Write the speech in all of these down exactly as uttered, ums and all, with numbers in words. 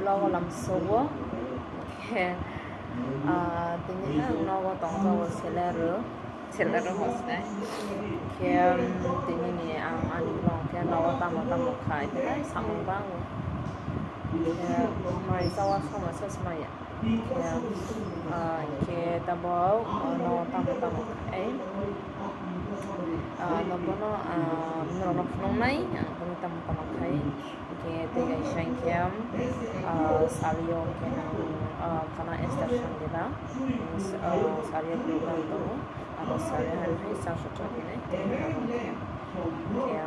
Logo lamsogo. Khe, ah, tini ang nogo tongjago selero. Selero hosnai. Khe, um, tini ni ang ani vlog khe nogo tamo tamo khai, tini samung bango. Khe, mai jawa sama sas maya. Khe, ah, khe tabok, ah, nogo tamo tamo khai. Ah, nobono, ah, norokno phunuknai, ang hwnwi tamo tamo khai. Hingke tei kaisa hingke, ah, salio hingke nang, ah, khana station dida, ah, salio program tongo, abo salio hai hai sa sotro hinai tei abo hingke,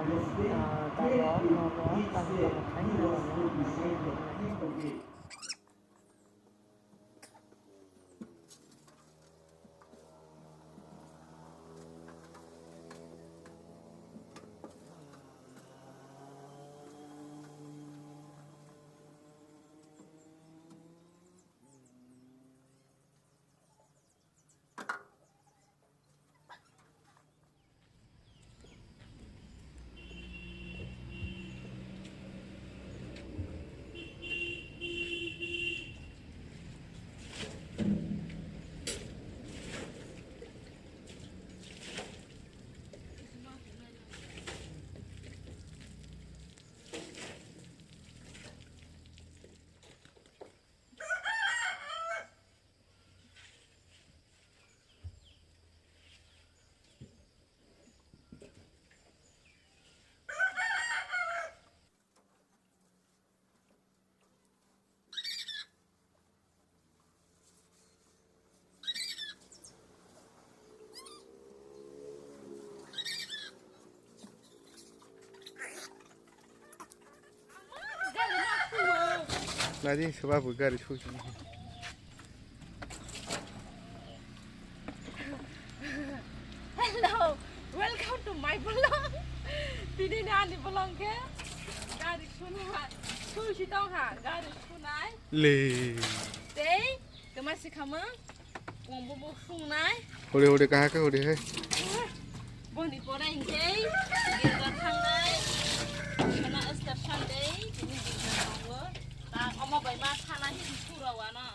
hingke, ah, tamo nogo tamo tamo khai nogo. Nadi, soba bo gari sui. Hello, welcome to my vlog. Tini ni ani vlog khe gari suna, sui si tong ha, gari sunai. Le. Tei, kema si khama, wang bo bo sunai. Hode hode kaha khe hode hai. Boni pore hingke, girja thangnai. Kena Easter Sunday, tini girja tongo. Ta omo bai ma thana hi sura wano.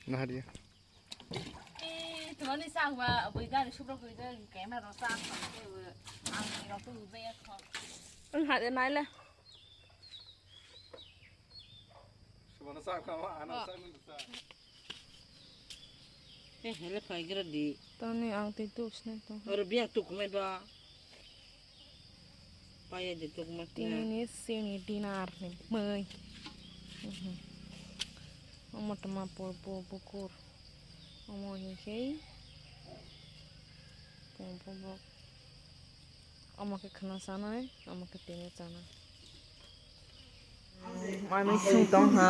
Naharia. Eh, tumani sa hua, bui gari subro bui gari kena ro sa kha ke, ang ni ro tu bui ya kho. Ang hade nai le. Subana sa kha ma, ana sa ngun sa. Eh, hele phai gira di. Tani ang tei tu sne to. Oro biang tu kumai ba. Paya de tuk ma tina. Tini ni sini dinner ni mui. Mhm. Omo toma porbo bukur. Omo hinkhe. Porbo bok. Omo khe khna chanai, omo khe tini chanai. Mai mui sung tong ha.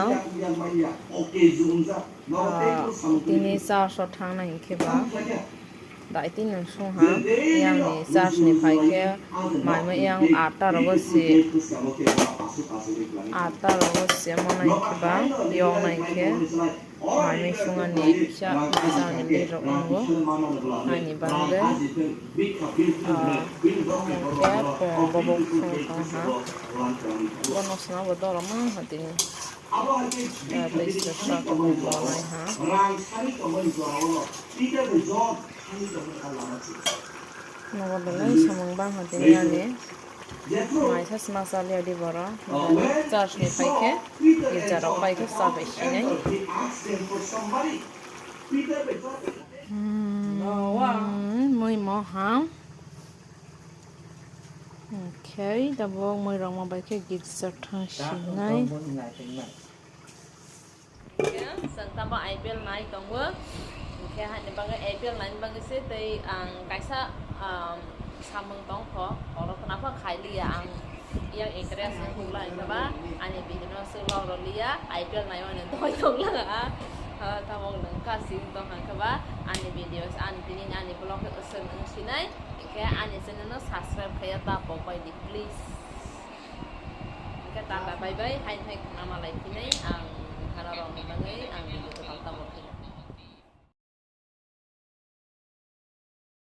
Ah, tini church o thang nai hinkhe ba. Dai tini sung ha. Yang ni church ni phai khe mai mui yang atta rogo si. Atta rogo si mo nai hinkhe ba. Yong nai hinkhe. Mai mui sung ani kisa kisa ni birok wngo. Ani bagwi, ah, omo khe pong bobo sung tong ha. Bono swnambo doro mang ha tini. Ah, tei sitra sra tongmani bo nai ha. Nogo belai samung bang ha tini ani. Mai sa sma sa liya di boro. Church ni pai khe, girja rok pai khe sa bai sinai. Hmm, mui mo ha. Okay, tabuk mui rok ma bai khe girja thang sinai. Chwng tamo I P L nai tongo, hwnkhe haini bagwi I P L naini bagwi se tei ang kaisa, um, samung tongkho, oro khna kho khailiya ang yang interest wngkukla, hwnkhe ba ani bihikno se loroliya, I P L naiwi ani doi tongla ang. Tabok nwng kasing tong hwnkhe ba ani videos, ani tini ani vlog khe aswk wng sinai, hwnkhe ani channel no subscribe khaiya ta pok bai di please. Hwnkhe tata bye bye, hain hai khna malai phinai ang, hana rok ni bagwi ang video kwtal tabok khe.